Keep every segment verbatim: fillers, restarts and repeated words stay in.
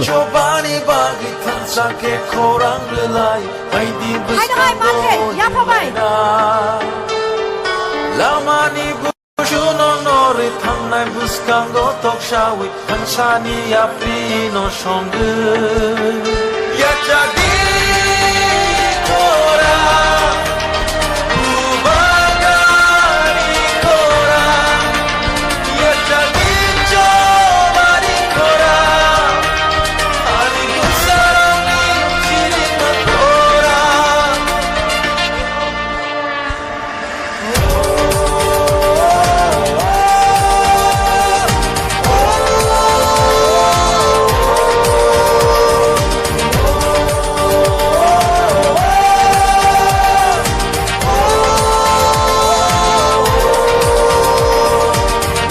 Chobani bagwi thansa khe khorang rwlai, baidi hai, hai, bwskango mate, yapha bai. Yunglaina. Lamani busuno norwi thangnai bwskango toksawi thansani yaprino songwi. Yachadi khorang.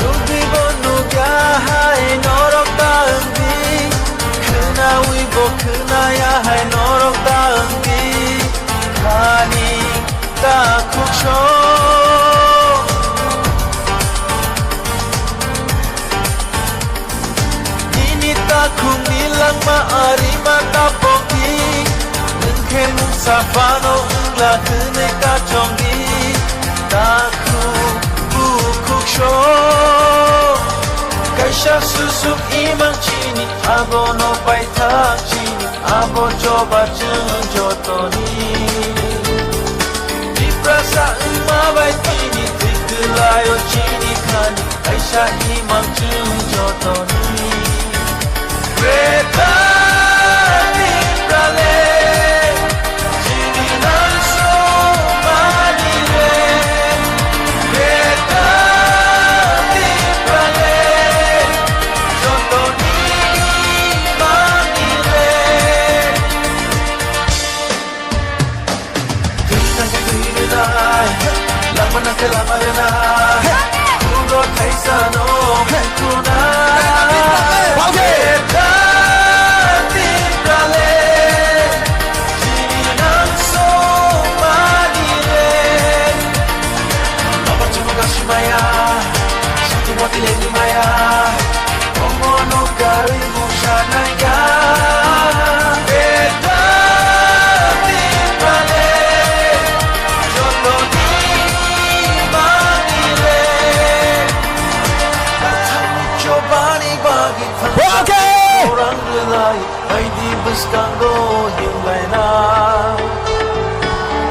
Nukdibo nukya hai norok ta wngdi, khwnawibo khwnaya hai norok ta wngdi, thani ta khukso. Nini takhukni langma arima ta pokdi, nwng khe mungsa phano wngla hwnwi ta chongdi. Takhuk bukhuk sok kaisa susuk imang chini, abono paithak chini, abo choba chwng jotoni. Tiprasa wngma bai tini thwi kwlaio chini khani, kaisa imang chwng jotoni. Kwtal Tiprale, chini nang sumani le. Kwtal Tiprale, jotoni imang le. Twi nang khe twi rwnai, lama nang khe lama rwnai. Ulo thaisa no hai khuna. Beta Tiprale, chini nang sumani le. Baba chama gasi maya, satu wati le ni maya. Omono karwi mungsa naiga. Beta Tiprale, jotoni mani le. Chobani bagwi thangsa, okay, khorang rwlai, baidi bwskango himlaina.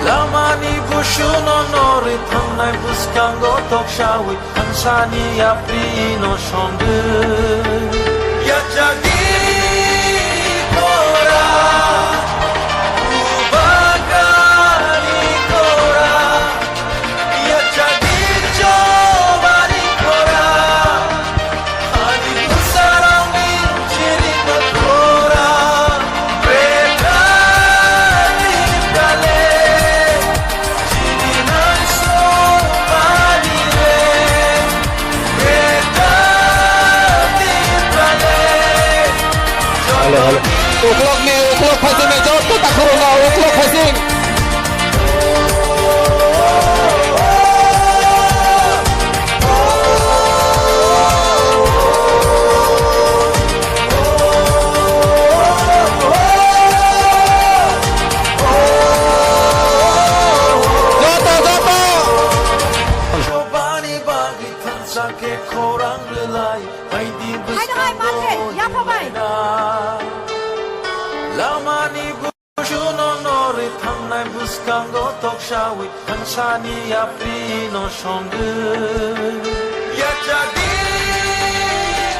Lamani busuno norwi thangnai bwskango toksawi thansani yaprino songwi. Yachadi khorang, bubakani khorang, yachadi chobani khorang. Ani bwsarokni chirikma khorang, Beta Tiprale, chini nang sumani le, Beta Tiprale. Hello, hello. Uklokni, uklok phaisingni joto takhurokno uklok phaising. Joto, joto. Chobani bagwi thansa khe khorang rwlai, baidi hai, hai, bwskango mate, yapha bai. Yunglaina. Lamani busuno norwi thangnai bwskango toksawi thansani yaprino songwi. Yachadi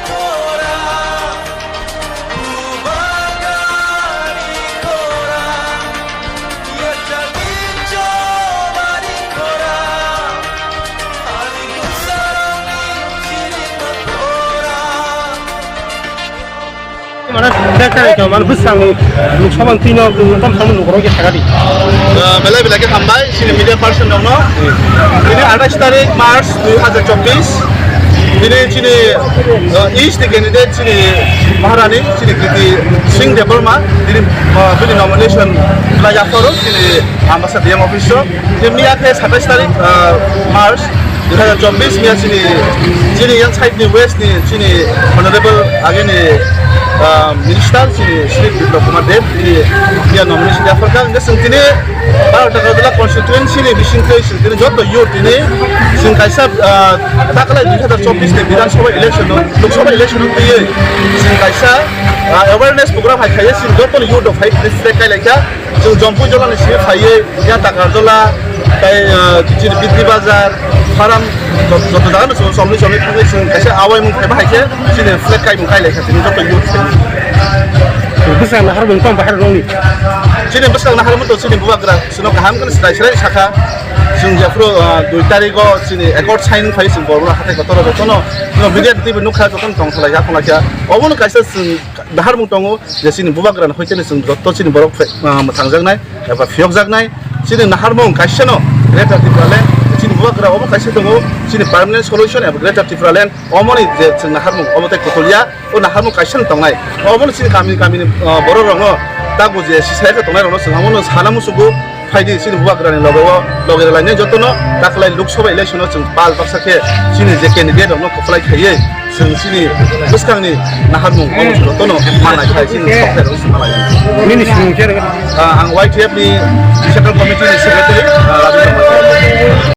khorang, bubakani khorang, yachadi chobani khorang, ani bwsarokni chirikma khorang. Mane, bek tarik to, mane, bwskango nuk samang twi no, nuk tam samang nuk rok sakadi. Ah, belai belai khe hambai, chini media person rok no. Bini atais tarik March dui hazar chobbish. Bini chini, ah, East candidate chini Maharani, chini Kriti Singh Debbarma, bini, ah, bini nomination belai yapharo, chini Ambassa D M office o. Chini miya khe satais tarik, ah, March. Dui hazar chobbish miya chini, chini yang side ni west ni chini honorable agini, ah, minister chini Shri Biplab Kumar Deb chini miya nomination ya pharkha, hingke chwng tini Baro Takarjala constituency ni bisingtwi chwng tini joto youth tini chwng kaisa, ah, takalai dui hazar chobbish ni Bidhan Sabha election no, Lok Sabha election no twiwi chwng kaisa, ah, awareness program hai khaiwi chwng joto youth rok hai tini flag kailaikha. Chwng Jompui jola ni simi phaiwi ya Takarjala, tai, ah, chini Bidhi Bazar, Faram, jot-, joto jaga no chwng chomni chomni thangwi chwng kaisa awaimung phaiba hai khe chini flag kaimung kailaikha tini joto youth. Bwskango naharmung tong bahai rokni? Chini bwskango naharmung to chini bubagra chwngno kaham khe swrai swrai sakha. Chwng jephuru, ah, dui tarikh o chini accord sign phai chwng borok hathai kotor o jotono, no, media twi nukha jotono tong salai ya khonglai kha. Obono kaisa chwng naharmung tongo je chini bubagrani hoiteni chwng joto chini borok phe-, ah, mwthangjaknai eba phiyokjaknai. Chini naharmung kaisano Greater Tipraland, chini bubagra obo kaisa tongo, chini permanent solution eba Greater Tipraland omoni je chwng naharmung obo tei kuthulya, o naharmung kaisano tongnai. Obono chini kami kamini, ah, borok rokno tago je sisaya khe tongnai rokno chwng omono sana musugo. Phaidi chini bubagrani loge o, loge rwlainai jotono dakhwlai Lok Sabha election o chwng pal baksa khe chini je candidate rokno kwplai khaiwi chwng chini bwskangni naharmung omo jotono manai khai chini software o chwng manai. Nini simung khe rwgwi? Ah, ang Y T F ni Central Committee ni Secretary, ah,